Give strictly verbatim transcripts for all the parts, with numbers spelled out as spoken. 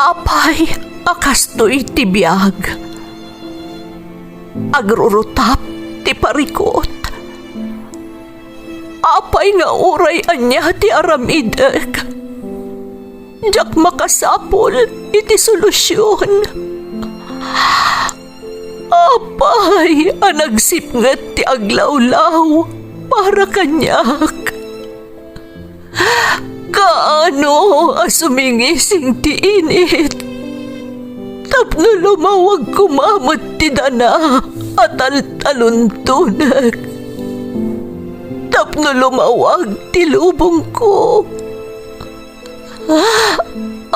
Apay a kastoy ti biag? Agrurutap ti parikut. Apay nga uray ania ti aramidek, diak makasapul iti solusion. Apay a nagsipnget ti aglawlaw para kaniak? Kaano a sumingising ti init tapno lumawag koma met ti dana a taltaluntonek, tapno lumawag ti lubongko?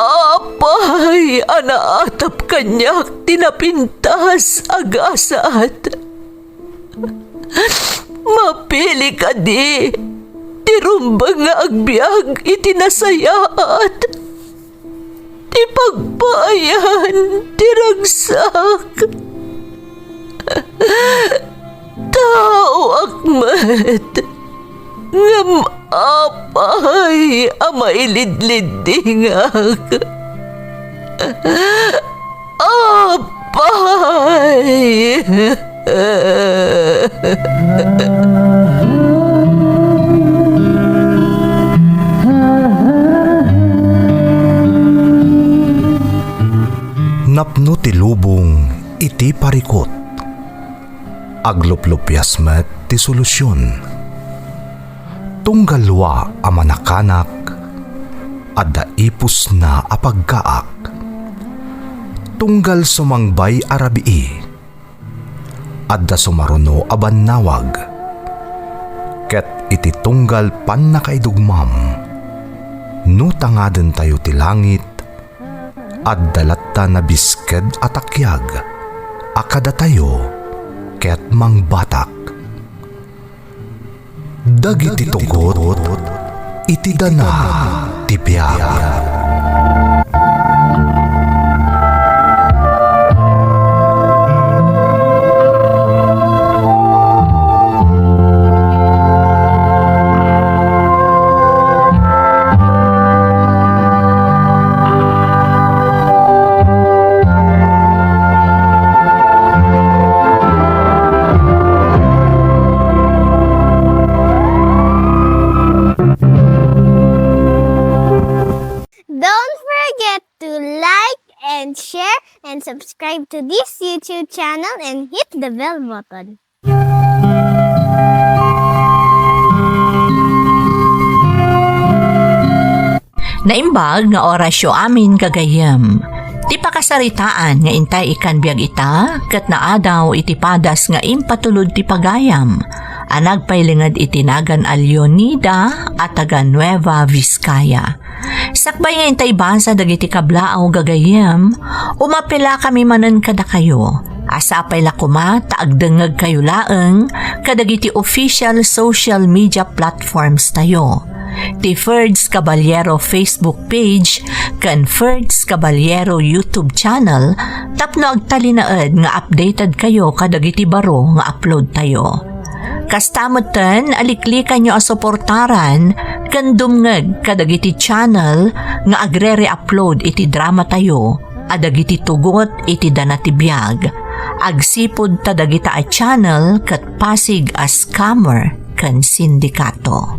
Apay a naatap kaniak ti napintas a gasat? Mapili kadi ti rumbeng nga agbiag iti nasayaat, ti pagpaayan ti ragsak? Taoak met, ngem apay a mailidliddingak? Apay! Napno ti lubong iti parikut. Agluplupias met ti solusion. Tunggal lua a manakanak, adda ipusna a pagkaak. Tunggal sumangbay a rabii, adda sumaruno a bannawag. Ket iti tunggal pannakaidugmam, no tangadentayo ti langit, adda latta nabisked a takiag a kadatayo ket mangbatak. Dagiti tugot iti dana ti biag. Don't forget to like and share and subscribe to this YouTube channel and hit the bell button. Naimbag nga orasyo amin, gagayyem. Ti pakasaritaan nga intay ikkan biag ita, ket naadaw iti padas nga impatulod ti pagayam, a nagpailinged iti nagan a Leonida a taga Nueva Vizcaya. Sakbay nga intay ibasa dagiti kablaaw, gagayyem, umapilakami manen kadakayo a sapay la koma ta agdengngegkayo laeng kadagiti official social media platforms tayo, ti Ferds Caballero Facebook page ken Ferds Caballero YouTube channel tapno agtalinaed nga updated kayo kadagiti baro nga upload tayo. Kasta metten a liklikanyo a suportaran ken dumngeg kadagiti channel nga agre-re-upload iti dramatayo a dagiti tugot iti dana ti biag, agsipud ta dagita a channel ket pasig a scammer ken sindikato.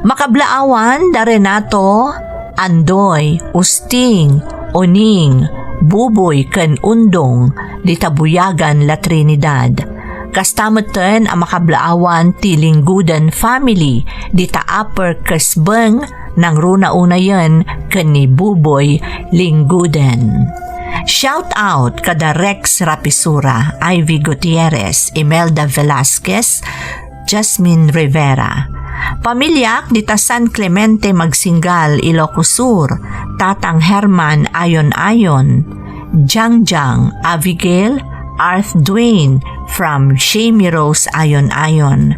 Makablaawan da Renato, Andoy, Usting, Oning, Buboy ken Undong dita buyagan La Trinidad. Kasta metten a makablaawan ti Linggoden family dita Upper Kesbeng, nangruna unayen ken ni Buboy Linggoden. Shout out kada Rex Rapisura, Ivy Gutierrez, Imelda Velasquez, Jasmine Rivera. Pamiliak dita San Clemente Magsinggal, Ilocos Sur, Tatang Herman Ayon Ayon, Jangjang, Abigail, Arth Dwayne, from Shamie Rose Ayon Ayon,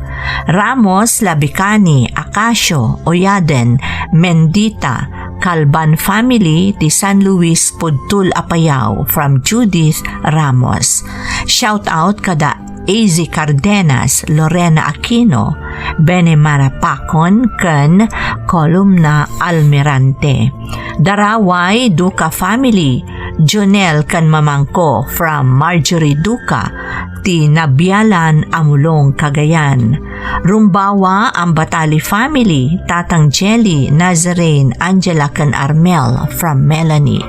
Ramos, Labicani, Acacio, Oyaden, Mendita, Calban family ti San Luis Pudtul, Apayao, from Judith Ramos. Shout out kada A Z Cardenas, Lorena Aquino, Bene Marapacon ken Columna Almirante. Daraway Duca family, Jonel ken Mamangko from Marjorie Duca, ti nabialan a Mulong, Cagayan. Rumbawa Ambatali family, Tatang Jelly, Nazarene, Angela ken Armel from Melanie.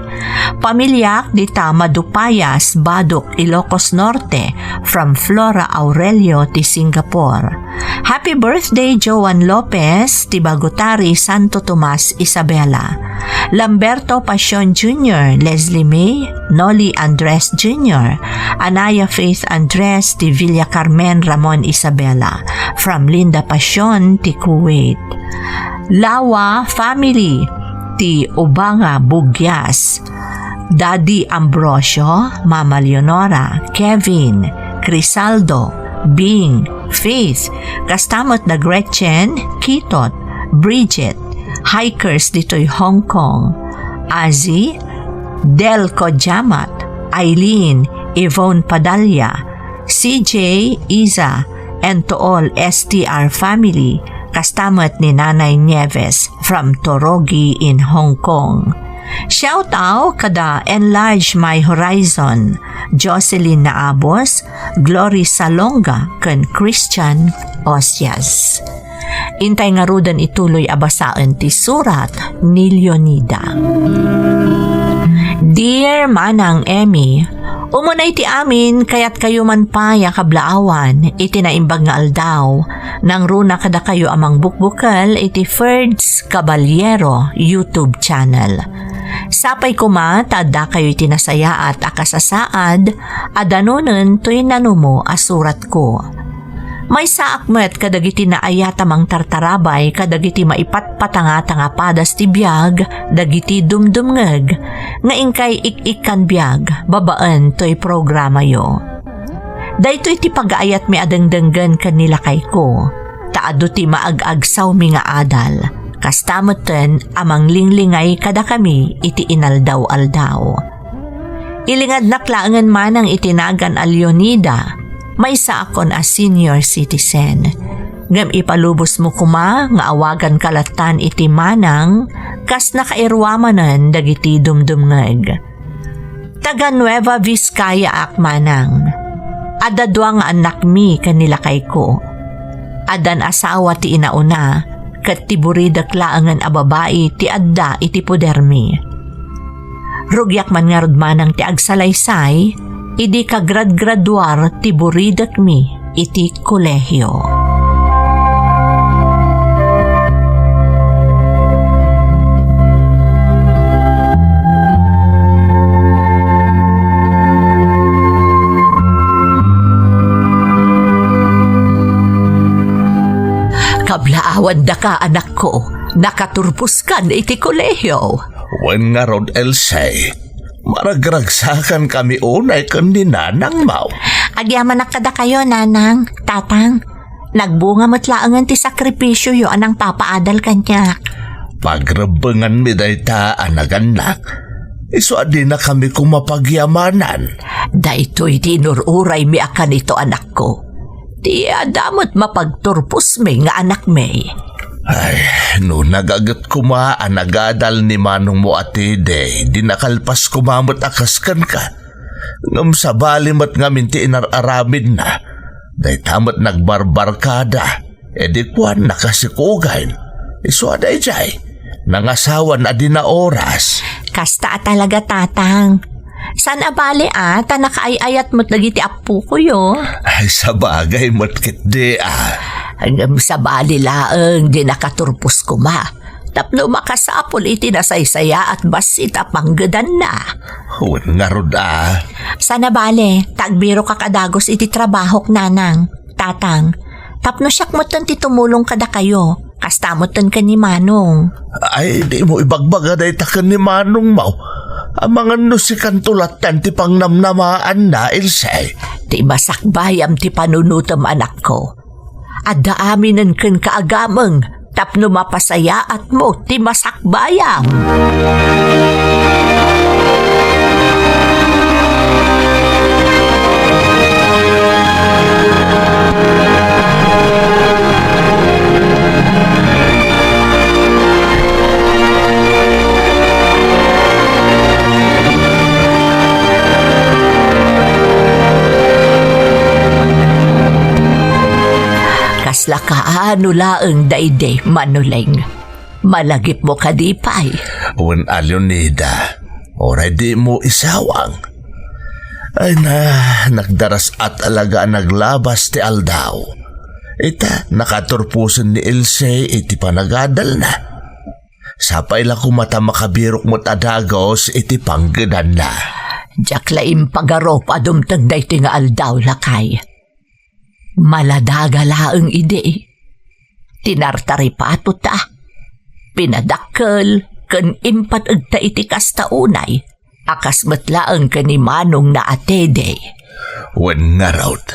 Pamiliak dita Madupayas, Baduk, Ilocos Norte, from Flora Aurelio ti Singapore. Happy birthday, Joan Lopez, ti Bagutari, Santo Tomas, Isabela. Lamberto Pasion Junior, Leslie May, Noli Andres Junior, Anaya Faith Andres, ti Villa Carmen, Ramon, Isabela, from Linda Pasion, ti Kuwait. Lawa family, ti Ubanga Bugyas. Daddy Ambrosio, Mama Leonora, Kevin, Crisaldo, Bing, Faith, kasta met da Gretchen, Kitot, Bridget, hikers ditoy Hong Kong, Azi, Del Kojamat, Eileen, Yvonne Padalla, C J, Iza, and to all S T R family, kasta met ni Nanay Nieves from Torogi in Hong Kong. Shout out kada Enlarge My Horizon, Jocelyn Naabos, Glory Salonga, ken Christian Osias. Intay ngaruden ituloy a basaen ti surat ni Leonida. Dear Manang Emmy, umuna iti amin, kayatkayo man pay a kablaawan iti naimbag nga aldaw, nangruna kadakayo a mangbukbukel iti Ferds Caballero YouTube channel. Sapay koma ta addakayo iti nasayaat a kasasaad a danonen toy nanumo a suratko. Maysaak met kadagiti naayat a mangtartarabay kadagiti maipatpatangata nga padas ti biag dagiti dumdumngeg nga inkay ik-ikkan biag babaen toy programayo. Daytoy ti pagaayatmi a dengdenggen ken ni lakayko, ta adu ti maag-agsawmi nga adal, kasta metten a manglinglingay kadakami iti inaldaw-aldaw. Ilingadnak laengen manang iti nagan a Leonida, maysaakon a senior citizen. Ngem ipalubosmo koma nga awaganka lattan iti manang kas nakairuamanen dagiti dumdumngeg. Taga Nueva Vizcaya ak manang. Adda dua nga annakmi ken ni lakayko. Addan asawa ti inauna, ket ti buridek laengen a babai ti adda iti podermi. Rugiak man ngarud manang ti agsalaysay idi kagradgraduar ti buridekmi iti kolehio. Kablaawandaka, anakko, nakaturposkan iti kolehio. Wen ngarud, Else, maragragsakankami unay ken ni nanangmo. Agyamanak kadakayo, nanang, tatang. Nagbunga met laengen ti sakripisioyo a nangpapaadal kaniak. Pagrebbenganmi dayta a nagannak. Isu a dinakami koma pagyamanan. Daytoy ti inur-uraymi a kanito, anakko. Ti adda met mapagturposmi nga anakmi. Ay, no nagaget koma a nagadal ni manongmo a Tede, di nakalpas koma met a kas kenka. Ngem sabali met ngamin ti inar-aramidna. Dayta met nagbarbarkada, idi kuanna kasikugain. Isu a daydiay, nangasawan a di naoras. Kasta a talaga, tatang. Saan a bali a, ta nakaay-ayat met dagiti appokoyo. Ay, sabagay met ketdi a. Ngem sabali laeng di nakaturpos koma. Tapno makasapul iti nasaysayaat bassit a panggedanna. Wen ngarud a. Saan a bali, ta agbirokak a dagus iti trabahok, nanang, tatang. Tapno siak metten ti tumulong kadakayo, kasta metten ken ni Manong. Ay, dimo ibagbaga dayta ken ni Manongmo. Amangan no sikanto lattan ti pangnamnamaanna, Ilse. Ti masakbayam ti panunotem, anakko. Adda aminen kenka a gameng tapno mapasayaatmo ti masakbayam. Lakaano laeng daydi, Manuleng. Malagipmo kadi pay? Wen a, Leonida, uray dimo isawang. Ay na, nagdaras-at talaga a naglabas ti aldaw. Ita, nakaturposen ni Else iti panagadalna. Sapay la koma ta makabirok met a dagus iti panggedanna. Diak la impagarup a dumteng daytoy nga aldaw, lakay. Maladaga laeng idi. Tinartaripatota, pinadakkel, ken impateg ta iti kasta unay, a kas met laeng ken ni manongna a Teddy. Wen ngarud,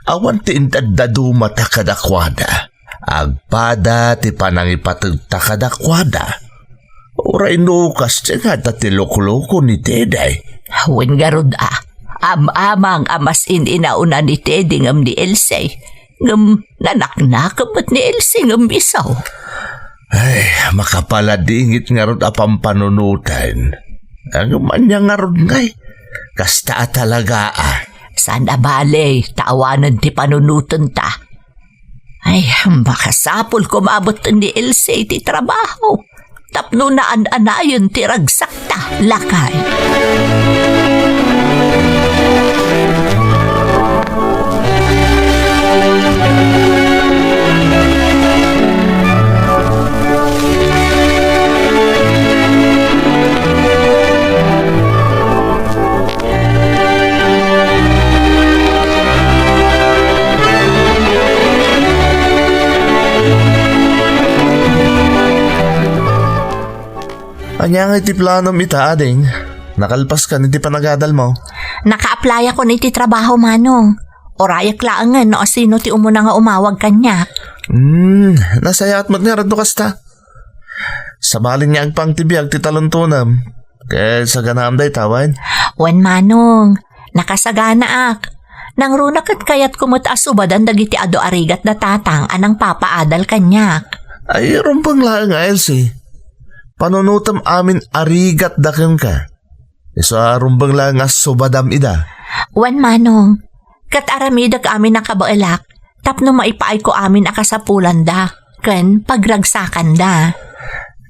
awan ti inted dadduma ta kadakuada. Agpada ti panangipategta kadakuada. Uray no kasdiay nga adda ti lukluko ni Teddy. Wen ngarud a, am-amang a mas in-inauna ni Teddy ngem ni Else, ngem nanaknakeb met ni Else ngem isu. Ay, makapaladingit ngarud a pampanunoten. Ngem ania ngarud ngay? Kasta a talaga a. Saan a bale, ta awanen ti panunotenta. Ay, makasapul koma a betten ni Else iti trabaho tapno naan-anayen ti ragsakta, lakay. Ania nga iti planom ita, ading? Nakalpaskan iti panagadalmo? Naka-applyakon iti trabaho, Manong. Urayek laengen no asino ti umuna nga umawag kaniak. Hmm, nasayaat met ngarud no kasta. Sabali nga agpang ti biag ti taluntonem. Ket saganaam dayta, wen? Wen, Manong. Nakasaganaak. Nangruna ket kayatko met a subadan dagiti adu a rigat da Tatang a nangpapaadal kaniak. Ay, rumbeng laeng a, Elsie. Panunotem amin a rigatda kenka. Isu a rumbeng laeng a subadam ida. Wen, Manong. Ket aramidek amin a kabaelak tapno maipaayko amin a kasapulanda ken pagragsakanda.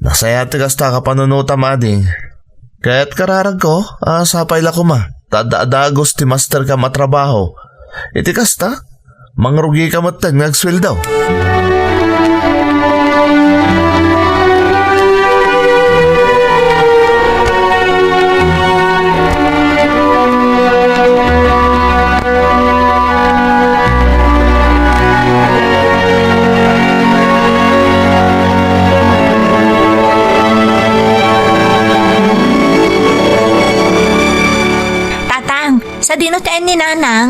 Nasayaat ti kasta a panunotam, ading. Ket kararagko a sapay la koma ta adda a dagus ti masterkam a trabaho. Iti kasta, mangrugika metten nga agsueldo. Tatang, sadino ti ayan ni Nanang?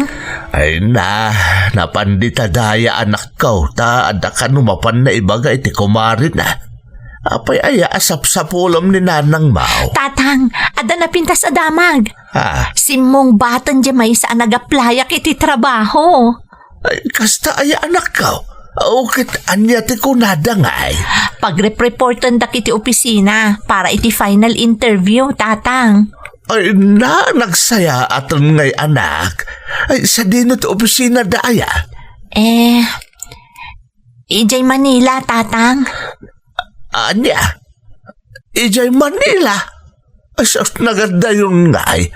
Ay na, napan dita daya, anakko, ta adda kano mapan naibaga iti kumarina. Apay aya a sapsapulem ni Nanang Mao? Tatang, adda napintas a damag. Ah. Simmungbaten diay maysa a nagaplayak iti trabaho. Ay, kasta aya, anakko? O ket ania ti kunada ngay? Pagrepreportendak iti opisina para iti final interview, Tatang. Ay, na, nagsayaaten ngay, anak. Ay, sadino ti opisina daya? Eh, idiay Manila, Tatang. Ania? Idiay Manila? Ay, sus, nagaddayon ngay.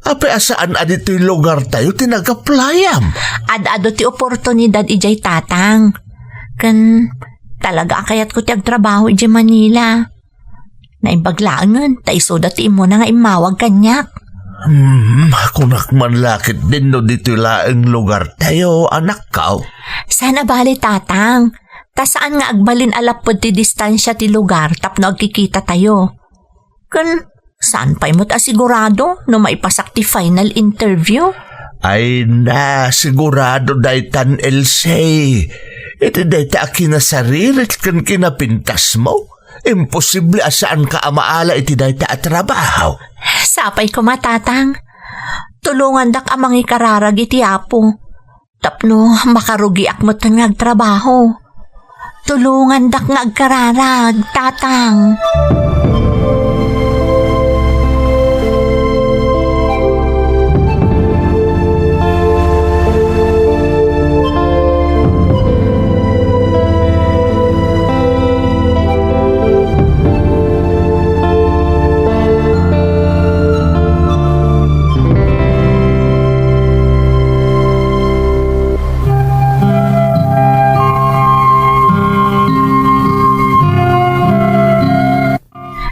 Apay a saan a ditoy lugartayo ti nagaplayam? Ad-adu ti oportunidad idiay, Tatang. Ken talaga a kayatko ti agtrabaho idiay Manila. Naimbag laengen ta isuda ti immuna nga immawag kaniak. Hmm, kunak man la ketdin no ditoy laeng lugartayo, anakko. Saan a bale, Tatang. Ta saan nga agbalin a lapped ti distansia ti lugar tapno agkikitatayo. Ken saan pay met a sigurado no maipasak ti final interview? Ay na, sigurado daytan, Elsie. Iti dayta a kinasaririt ken kinapintasmo, imposible a saanka a maala iti dayta a trabaho. Sapay koma, Tatang. Tulongandak a mangikararag iti Apo tapno makarugiak metten nga agtrabaho. Tulongandak nga agkararag, Tatang.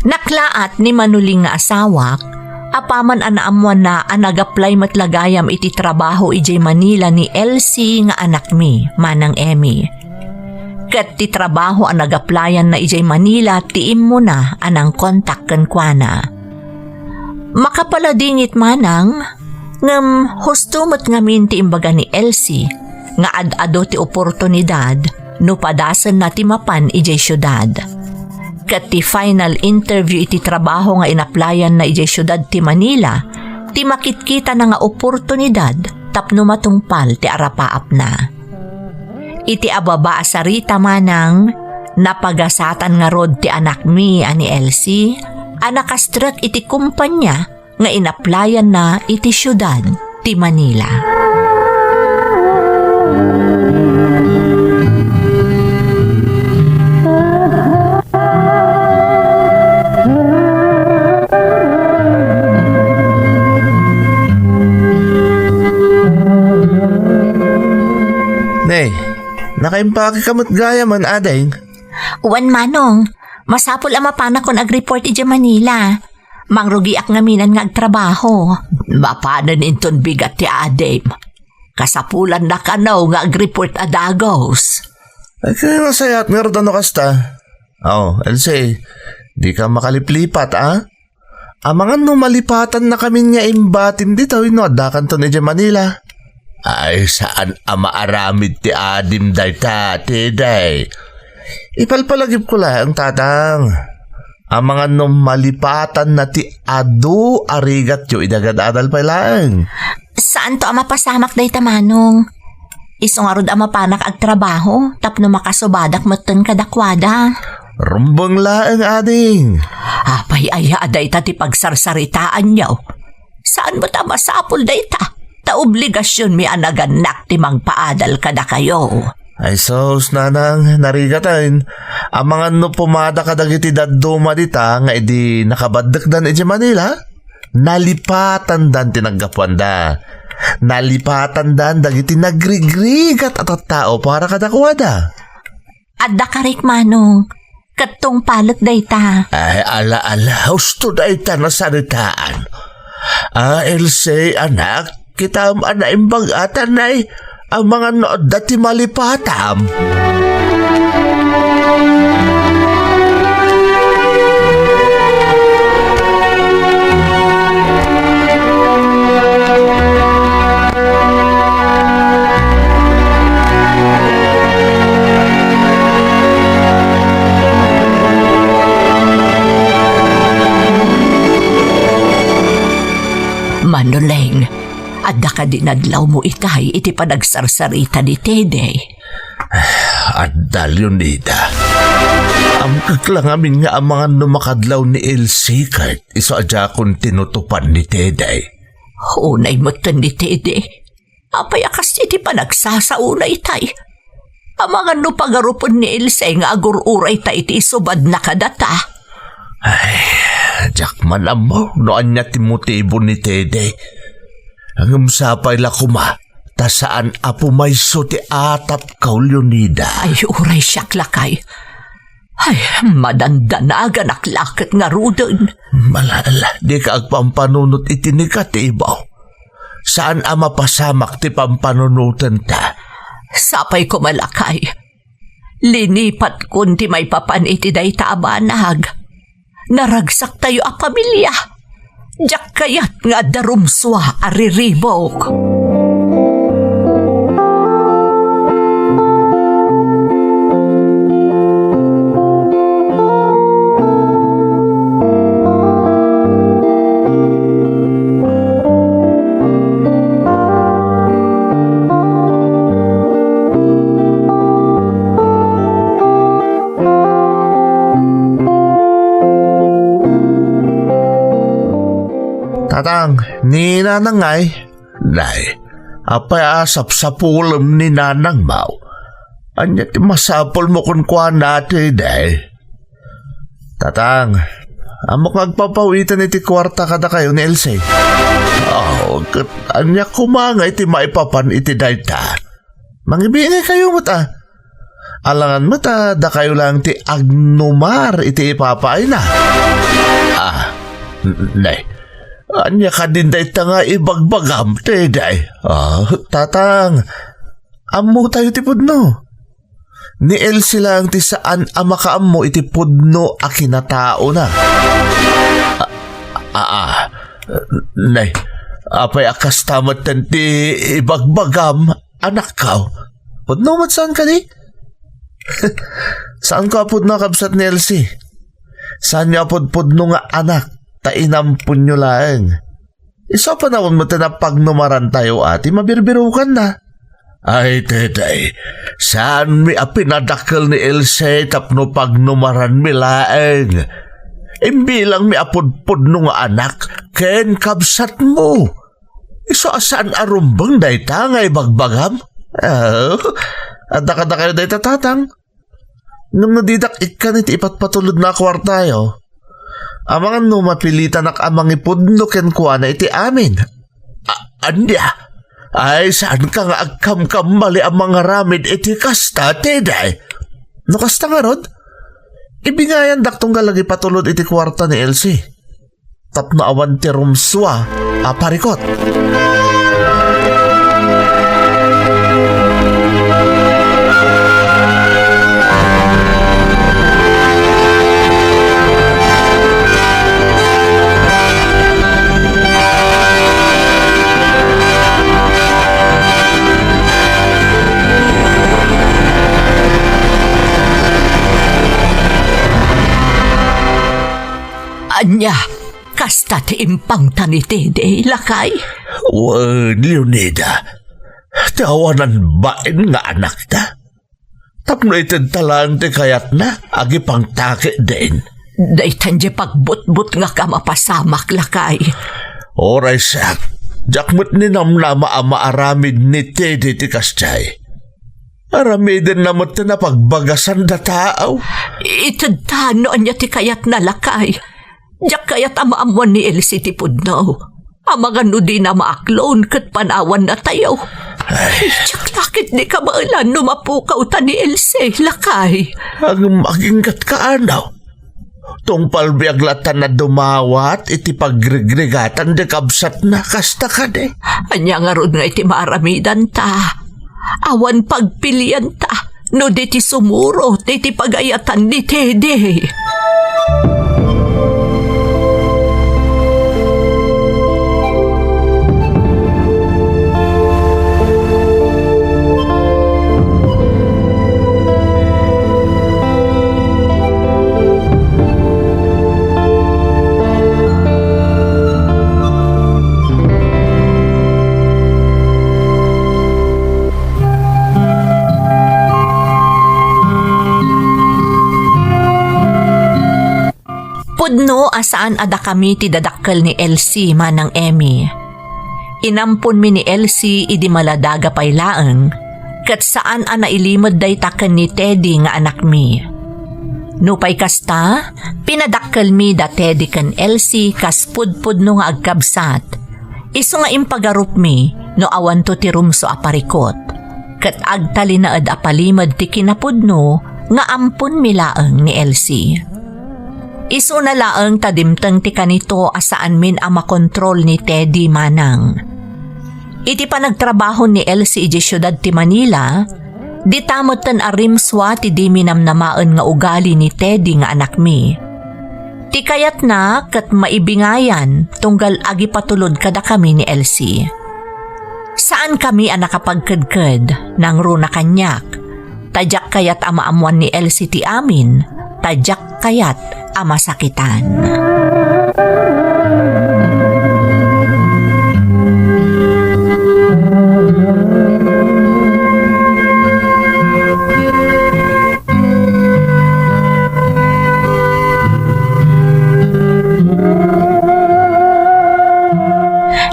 Naklaat ni Manuling nga asawak, apaman a naammoanna a nag-apply met la gayam iti trabaho idiay Manila ni Elsie nga anakmi, Manang Emmy. Ket ti trabaho a nag-applyanna idiay Manila ti immuna a nangkontak kenkuana. Makapaladingit manang, ngem husto met ngamin ti imbaga ni Elsie nga ad-adu ti oportunidad no padasenna ti mapan idiay siudad. Ket ti final interview iti trabaho nga inaplayanna idiay siudad ti Manila, ti makitkitana nga oportunidad tapno matungpal ti arapaapna. Iti ababa a sarita manang, napagasatan ngarud ti anakmi a ni Elsie a nakastrek iti kumpania nga inaplayanna iti siudad ti Manila. Nay, nakaimpake ka met gayam, ading? Wen, Manong. Masapul a mapanakon agreport idiay Manila. Mangrugiak ngamin nga agtrabaho. Mapanen inton bigat ti adim. Kasapulanna kano nga agreport a dagus. Ay, kaya nasayaat ngarud no kasta. Oh, Elsie, dika makaliplipat, a? Amangan no malipatannakamin nga imbatim ditoy no addakanton idiay Manila. Ay, saan a maaramid ti adim dayta, Teddy. Ipalpalagipko laeng, Tatang. Amangan no malipatanna ti adu a rigatyo idi agad-adal pay laeng. Saanto a mapasamak dayta, Manong. Isu ngarud a mapanak agtrabaho tapno makasubadak metten kadakuada. Rumbeng laeng, ading. Apay aya a dayta ti pagsarsaritaanyo? Saan met a masapul dayta, ta obligasionmi a nagannak ti mangpaadal kadakayo. Ay sus, nanang, narigatayon. Amangan no pumada kadagiti dadduma dita nga idi nakabaddekdan idiay Manila, nalipatandan ti naggapuanda. Nalipatandan dagiti nagrigrigat a tattao para kadakuada. Adda karik, Manong, ket tungpalek dayta. Ay, ala, ala, husto dayta nasaritaan. Ah, Elsie, anak, kitam a naimbag ata nay, amangan no adda ti malipatam. Manuleng, adda kadi nadlawmo itay iti panagsarsarita ni Teddy? Adda, Leonida. Ammok la ngamin nga amangan no makadlaw ni Elsie ket isu a diakon tinutupan ni Teddy. Unay metten ni Teddy. Apay a kas iti panagsasaona itay? Amangan no pagarupen ni Elsie nga agur-uray ta iti isubadna kadata. Ay, diak man ammo no ania ti motibo ni Teddy. Ngem sapay la koma, ta saan a pumayso ti atapko, Leonida. Ay, uray siak lakay. Ay, madandanaganak la ket ngaruden. Malala, dika agpampanunot iti negatibo. Saan a mapasamak ti pampanunotenta. Sapay koma lakay. Linipatkon ti maipapan iti dayta a banag. Naragsaktayo a pamilia. Diak kayat nga adda rumsua a riribuk. Tatang, ni Nanang ngay? Nay, apay a sapsapulem ni Nanang, maw? Ania ti masapulmo kenkuana, Teddy? Tatang, ammok nga agpapawitan iti kuarta kadakayo ni Elsie. Oh, ket ania koma nga iti maipapan iti dayta? Mangibingaykayo met a. Alangan met a dakayo lang ti agnumar iti ipapaayna. Ah, n-, nay. Ania kadin dayta nga ibagbagam, Teddy? Ah, Tatang, ammotayo ti pudno. Ni Elsie lang ti saan a makaammo iti pudno a kinataona. Ah, ah, ah. Nay, apay a kasta metten ti ibagbagam, anakko? Pudno met saan kadi? Saanko a pudno a kabsat ni Elsie. Saanyo a pudpudno nga anak, ta inamponyo laeng. Isu a panawen met ti napagnumarantayo a ti mabirbirukanna. Ay, Teddy, saanmi a pinadakkel ni Elsie tapno pagnumaranmi laeng. Imbilangmi a pudpudno nga anak ken kabsatmo. Isu a saan a rumbeng dayta nga ibagbagam? Ah, adda kadakayo dayta, Tatang. Ngem no didak ikkan iti ipatpatulod na a kuartayo, amangan no mapilitanak a mangipudno kenkuana iti amin. A-, ania? Ay, saanka nga agkamkamali a mangaramid iti kasta, Teddy? No kasta ngarud, ibingayandak tunggal agipatulod iti kuarta ni Elsie. Tapno awan ti rumsua a parikot. Ania? Kasta ti impangta ni Teddy, lakay? Wen, Leonida, ti awanan bain nga anakta. Tapno itedta laeng ti kayatna, agipangta ketdin. Daytan diay pagbutbutngak a mapasamak, lakay. Uray siak, diak met ninamnama a maaramid ni Teddy ti kasdiay. Aramidenna met ti napagbagasan a tao. Itedta no ania ti kayatna, lakay. Diak kayat a maammuan ni Elsie ti pudno. Amangan no dina maaklon ket panawannatayo. Ay. Diak la ketdi kabaelan no mapukawta ni Elsie, lakay. Agmaginggat ka, ano? Tungpal biag latta a dumawat iti pagrigrigatan ti kabsatna, kasta kadi? Ania ngarud nga iti maaramidanta? Awan pagpilianta no di ti sumurot iti pagayatan ni Teddy. Pudno a saan a dakami ti dadakkel ni Elsie, Manang Emmy. Inamponmi ni Elsie idi maladaga pay laeng, ket saan a nailimed dayta ken ni Teddy nga anakmi. Nupay kasta, pinadakkelmi da Teddy ken Elsie kas pudpudno nga agkabsat. Isu nga impagarupmi no awanto ti rumsua a parikot, ket agtalinaed a palimed ti kinapudno nga amponmi laeng ni Elsie. Isuna laeng ta dimteng ti kanito a saanmin a makontrol ni Teddy, Manang. Iti panagtrabaho ni Elsie idiay siudad ti Manila, dita metten a rimsua ti dimi namnamaen nga ugali ni Teddy nga anakmi. Ti kayatna ket maibingayan tunggal agipatulod kadakami ni Elsie. Saankami a nakapagkedked, nangruna kaniak. Ta diak kayat a maammuan ni Elsie ti amin, ta diak kayat a masakitan.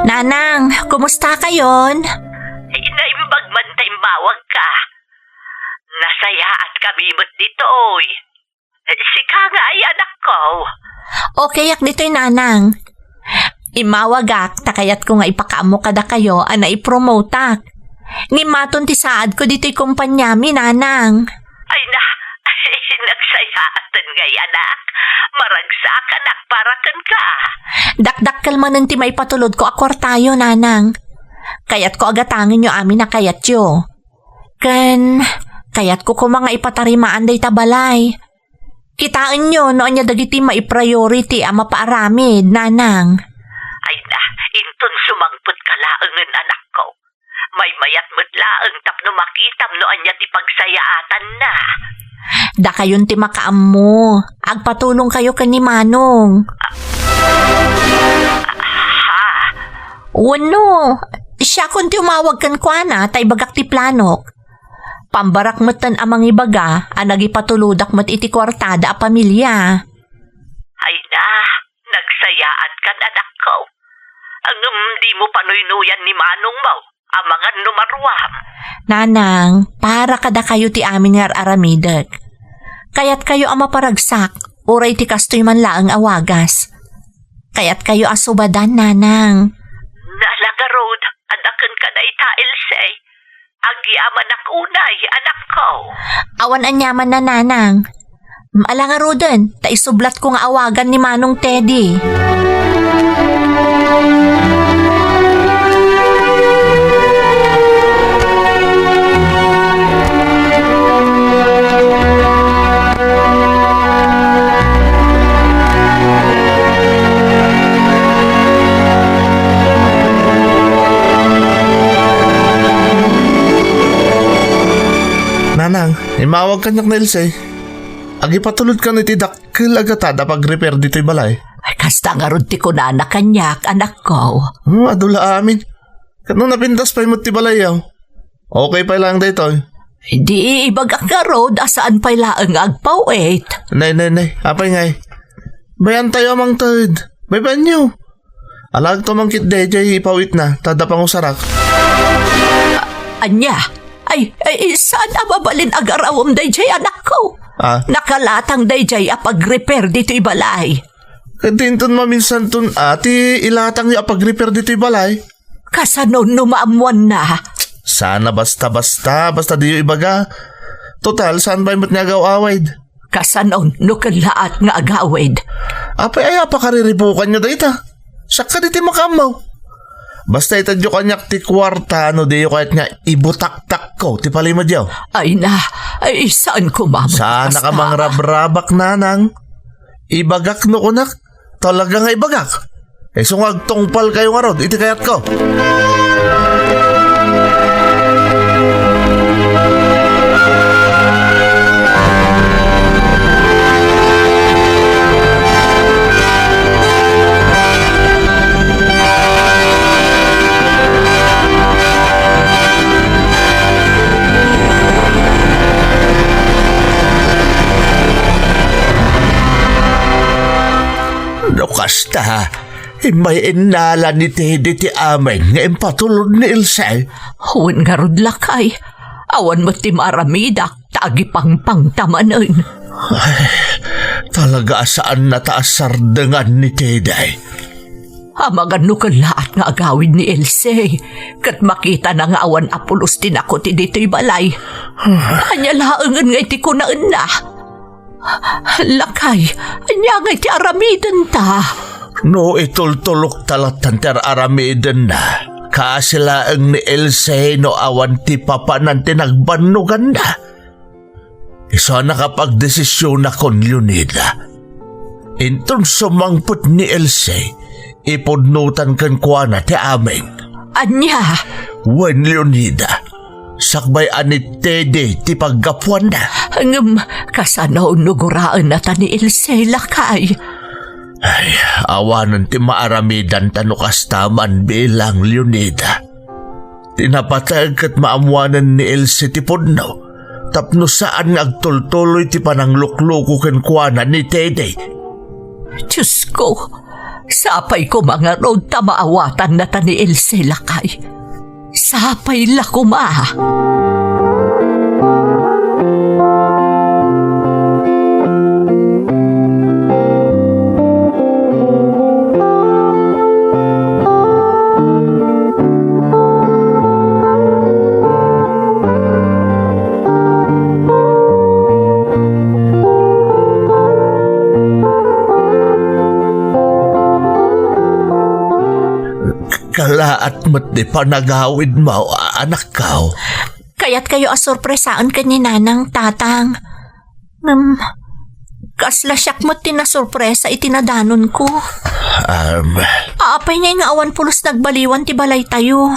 Nanang, kumusta kayon? Naimbag man ta immawag ka. Nasayaat kami met ditoy. Sika nga ay anakko. Okay ak ditoy, Nanang. Immawagak, ta kayatko nga ipakaammo kadakayo a naipromoteak. Ngem maton ti saadko ditoy kompaniami, Nanang. Ay na, nagsay-, Saaten ngay, anak. Maragsakanak para kenka. Dakdakkel manen ti maipatulodko a kuartayo, nanang. Kayatko a gatangenyo amin a kayatyo. Ken, kayatko koma nga ipatarimaan dayta balay. Kitaenyo no ania dagiti maipriority a mapaaramid, nanang. Ay na, inton sumangpet ka laengen, anakko. Maymayat met laeng tapno makitam no ania ti pagsayaatanna. Dakayon ti makaammo. Agpatulongkayo ken ni Manong. Ha? Wenno, siakon ti umawag kenkuana ta ibagak ti planok. Pambarak metten a mangibaga a nagipatulodak met iti kuartada a pamilia. Ay na, nagsayaatka, anakko. Ngem dimo panuynuyan ni manongmo, amangan no maruam. Nanang, para kadakayo ti amin nga ar-aramidek. Kayatkayo a maparagsak, uray ti kastoy man laeng a wagas. Kayatkayo a subadan, nanang. Nala ngarud, adaken ka dayta, Else. Agyamanak unay, anakko. Awan aniamanna, nanang. Ala ngaruden, ta isublatko nga awagan ni Manong Teddy. Nanang, imawag kaniak ni Else. Agipatulodkan iti dakkel a gatad a pag-repair ditoy balay. Ay, kasta ngarud ti kunana kaniak, anakko. Hmm, adu la amin. Ket no napintas pay met ti balayyo, okay pay laeng daytoy. Di ibagak ngarud a saan pay laeng nga agpaw-it. Nay, nay, nay. Apay ngay? Bayantayo a mangted. Baybayanyo. Alaagto man ketdi dayjay ipawitna, ta adda pangusarak. Ania? Ay, ay, saan a mabalin agarawem dayjay, anakko? Ah? Nakalatang dayjay a pag-repair ditoy balay. Ket inton maminsanton a ti ilatangyo a pag-repair ditoy balay? Kasano no maammuanna? Sana basta-basta, basta diyo ibaga. Total, saan pay met nga agaw-awid? Kasano no kellaat nga agawid? Apay aya pakariribukanyo dayta? Siak kadi ti makaammo. Basta itedyo kaniak ti kuarta no diyo kayat nga ibutaktakko ti palimedyo. Ay na, ay saan ko mamagkasta. Saan ka mangrabrabak, nanang? Ibagak no kunak, talaga nga ibagak. Isu nga agtungpalkayo ngarud iti kayatko. No kasta, immay innala ni Teddy ti amin nga impatulod ni Else. Wen ngarud, lakay, awan met ti maaramidak ta agipangpangta manen. Ay, talaga a saannata a sardengan ni Teddy. Amangan no kellaat nga agawid ni Else, ket makitana nga awan a pulos ti nakuti ditoy balay. Ania laengen ngay ti kunaenna? Lakay, ania ngay ti aramidenta? No itultulokta lattan ti ar-aramidenna, kaasi laeng ni Else no awan ti papanan ti nagbannoganna. Isu a nakapagdesisiona kon Leonida. Inton sumangpet ni Else, ipudnotan kenkuana ti amin. Ania? Wen, Leonida, sakbay a ni Teddy ti paggapuanna. Ngem kasano no guraennata ni Else, lakay? Ay, awanen ti maaramidanta no kasta man bilang, Leonida. Ti napateg ket maammoanen ni Else ti pudno tapno saan nga agtultuloy ti pananglukluko kenkuana ni Teddy. Diosko, sapay koma ngarud ta maawatannata ni Else, lakay. Sapay la koma. Kalaat met ti panagawidmo, a-, anakko. Kayatkayo a sorpresaen ken ni Nanang, Tatang. Ngem, kasla siak met ti nasorpresa iti nadanonko. Um. Apay ngay nga awan pulos nagbaliwan ti balaytayo?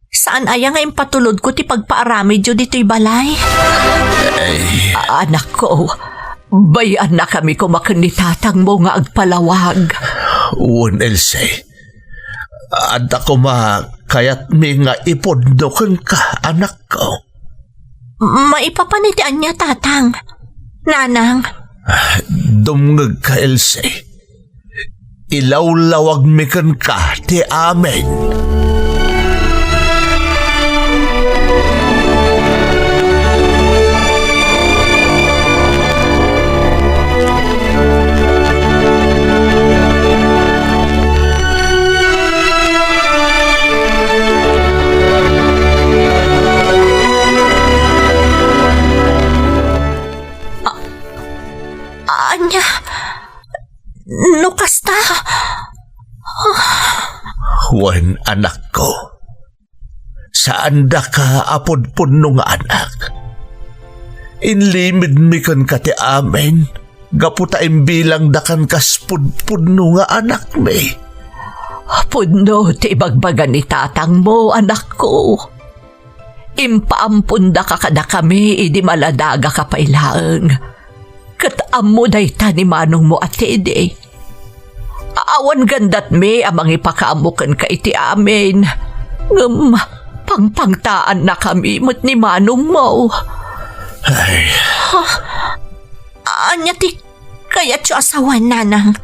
Saan aya nga impatulodko ti pagpaaramidyo ditoy balay? Ay. Anakko, bay-annakami koma ken ni tatangmo nga agpalawag. Wen, Elsie. Adda koma kayatmi nga ipudno kenka, anakko. Maipapan iti ania, Tatang? Nanang? Dumngegka, Elsie. Ilawlawagmi kenka ti amin. Ania? No kasta? Wen, anakko. Saandaka a pudpudno nga anak. Inlimidmi kenka ti amin, gapu ta imbilangdakan kas pudpudno nga anakmi. Pudno ti ibagbaga ni tatangmo, anakko. Impaampondaka kadakami idi maladagaka pay laeng. Ket ammo dayta ni manongmo a Teddy. Awan gandatmi a mangipakaammo kenka iti amin. Ngem pangpangtaannakami met ni manongmo. Ay. Ha? Ania ti kayatyo a sawen, Nanang?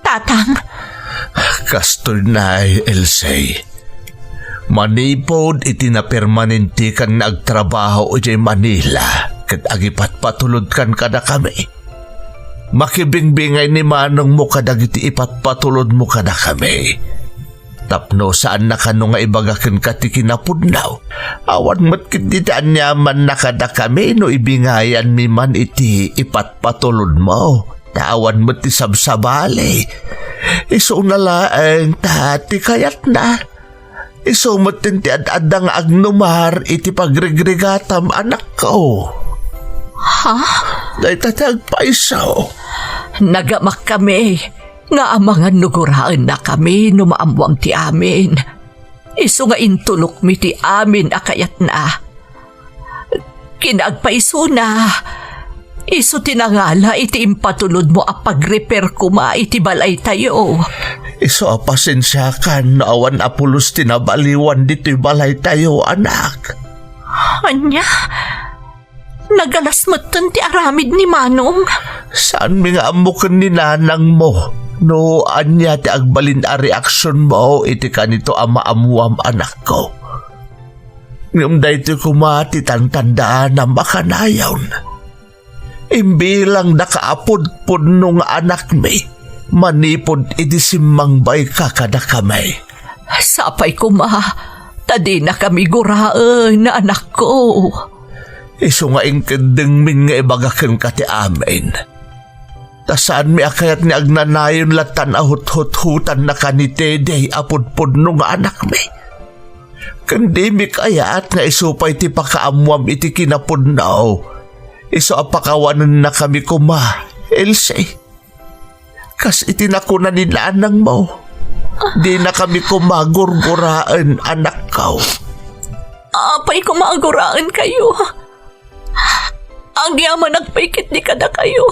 Tatang? Kastoy nay, Elsie. Manipud iti napermanentekan nga agtrabaho idiay Manila ket agipatpatulodkan kadakami, makibingbingay ni manongmo kadagiti ipatpatulodmo kadakami. Tapno saanna kano nga ibaga kenka ti kinapudno, awan met ketdi ti aniamanna kadakami no ibingayanmi man iti ipatpatulodmo. Ta awan met ti sabsabali. Isuna laeng ta ti kayatna. Isu metten ti ad-adda nga agnumar iti pagrigrigatam, anakko. Ha? Dayta ti agpayso. Nagamakkami nga amangan no guraennakami no maammoam ti amin. Isu nga intulokmi ti amin a kayatna. Kinaagpaysona, isu ti nangala iti impatulodmo a pagrepair koma iti balaytayo. Isu a pasensiakan no awan a pulos ti nabaliwan ditoy balaytayo, anak. Ania? Nagalas metten ti aramid ni Manong? Saanmi nga ammo ken ni nanangmo no ania ti agbalin a reaksionmo iti kanito a maammoam, anakko. Ngem daytoy koma ti tantandaanam a kanayon. Imbilangdaka a pudpudno nga anakmi manipud idi simmangbayka kadakami. Sapay koma ta dinakami guraen, anakko. Isu nga inkeddengmin nga ibaga kenka ti amin. Ta saanmi a kayat nga agnanayon latta a huthuthutan na ka ni Teddy a pudpudno nga anakmi. Ken dimi kayat nga isu pay ti pakaammoam iti kinapudno. Isu a pakawanennakami koma, Elsie. Kas iti nakuna ni nanangmo, dinakami koma gurguraen, anakko. Apay koma a guraenkayo? Agyamanak pay ketdi kadakayo.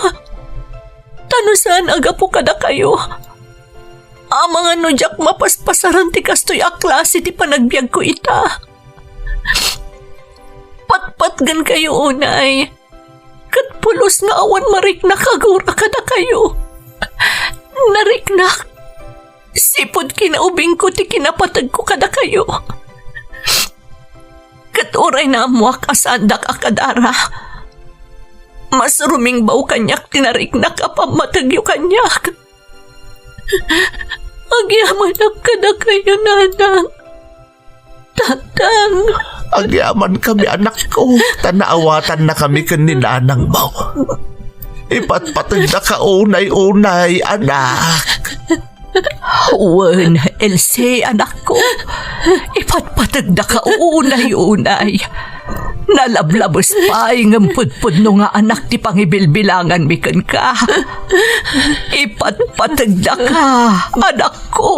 Ta no saan a gapu kadakayo, amangan no diak mapaspasaran ti kastoy a klase ti panagbiagko ita. Patpatgenkayo unay. Ket pulos nga awan mariknak a gura kadakayo. Nariknak. Sipud kinaubingko ti kinapategko kadakayo. Ket uray naammoak a saandak a kadara, mas rumingbaw kaniak ti nariknak a pammategyo kaniak. Agyamanak kadakayo, nanang. Tatang. Agyamankami, anakko, ta naawatannakami ken ni nanangmo. Ipatpategdaka unay-unay, anak. Wen, Elsie, anakko, ipatpategdaka unay-unay. Nalablabes pay ngem pudpudno nga anak ti pangibilbilanganmi kenka. Ipatpategdaka, anakko.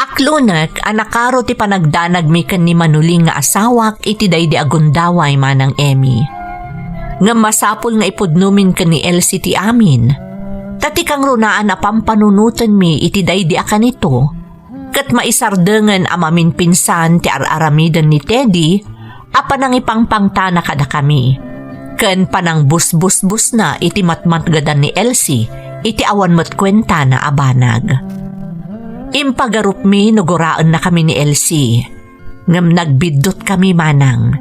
Aklonek a nakaro ti panagdanagmi ken ni Manolin nga asawak iti daydi a gundaway, Manang Emmy. Ngem masapul nga ipudnomin ken ni Elsie ti amin, ta ti kangrunaan a pampanunotenmi iti daydi a kanito, ket maisardengen a maminpinsan ti ar-aramiden ni Teddy a panangipangpangtana kadakami, ken panangbusbusbusna iti matmatgedan ni Elsie iti awan met kuentana a banag. Impagarupmi no guraennakami ni Elsie, ngem nagbiddutkami manang.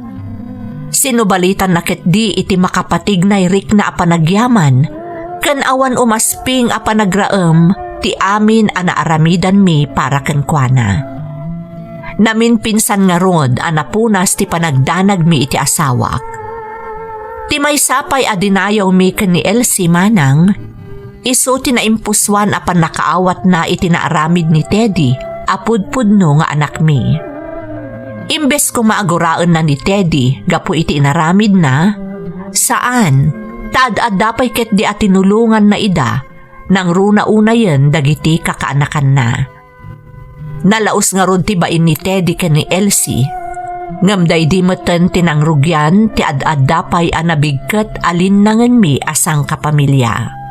Sinubalitanna ketdi iti makapatignay rikna a panagyaman ken awan umasping a panagraem ti amin a naaramidanmi para kenkuana. Naminpinsan ngarud a napunas ti panagdanagmi iti asawak. Ti maysa pay a dinayawmi ken ni Elsie manang, isu ti naimpusoan a pannakaawatna iti naaramid ni Teddy a pudpudno nga anakmi. Imbes koma a guraenna ni Teddy gapu iti inaramidna, saan, ta ad-adda pay ketdi a tinulonganna ida, nangruna unayen dagiti kakaanakanna. Nalaus ngarud ti bain ni Teddy ken ni Elsie, ngem daydi metten ti nangrugian ti ad-adda pay a nabigket a linnangenmi a sangkapamilia.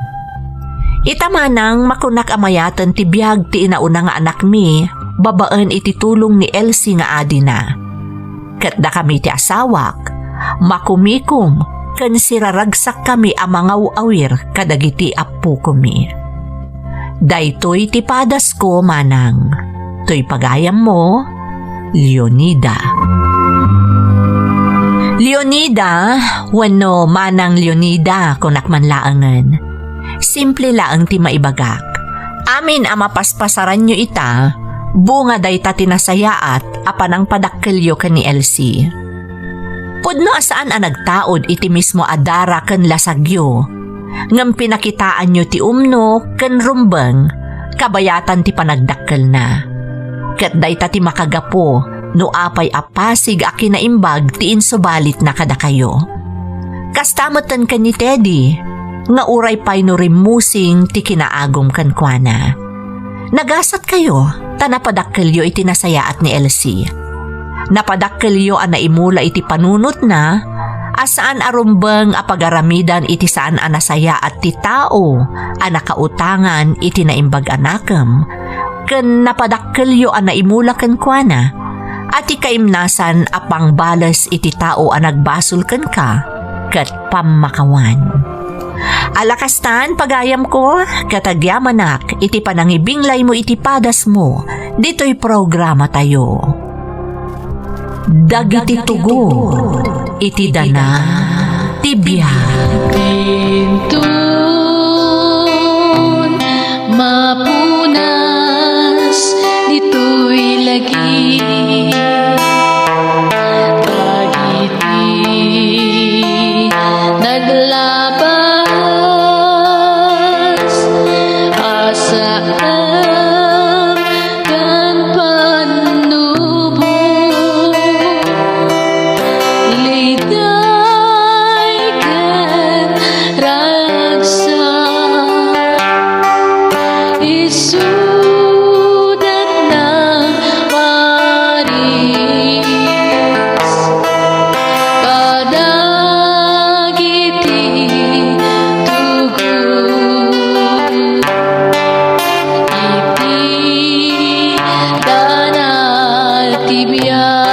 Ita manang, makunak a mayaten ti biag ti inauna nga anakmi babaen iti tulong ni Elsie nga adina. Ket dakami ti asawak, makumikom ken siraragsakkami a mangaw-awir kadagiti appokomi. Daytoy ti padasko manang. Toy pagayammo, Leonida. Leonida, wenno Manang Leonida, kunak man laengen. Simple laeng ti maibagak. Amin a mapaspasaranyo ita, bunga dayta ti nasayaat a panangpadakkelyo ken ni Elsie. Pudno a saan a nagtaud iti mismo a dara ken lasagyo, ngem pinakitaanyo ti umno ken rumbeng kabayatan ti panagdakkelna. Ket dayta ti makagapu no apay a pasig a kinaimbag ti insubalitna kadakayo. Kasta metten ken ni Teddy, nga uray pay no rimmusing ti kinaagum kenkuana. Nagasatkayo, ta napadakkelyo iti nasayaat ni Elsie. Napadakkelyo a naimula iti panunotna, a saan a rumbeng a pagaramidan iti saan a nasayaat ti tao a nakautangan iti naimbag a nakem, ken napadakkelyo a naimula kenkuana, a ti kaimnasan a pangbales iti tao a nagbasol kenka ket pammakawan. Ala kastan, pagayamko, ket agyamanak iti panangibinglaymo iti padasmo ditoy programatayo. Dagiti tugot iti dana ti biag. Inton mapunas ditoy lagi dagiti ti biag.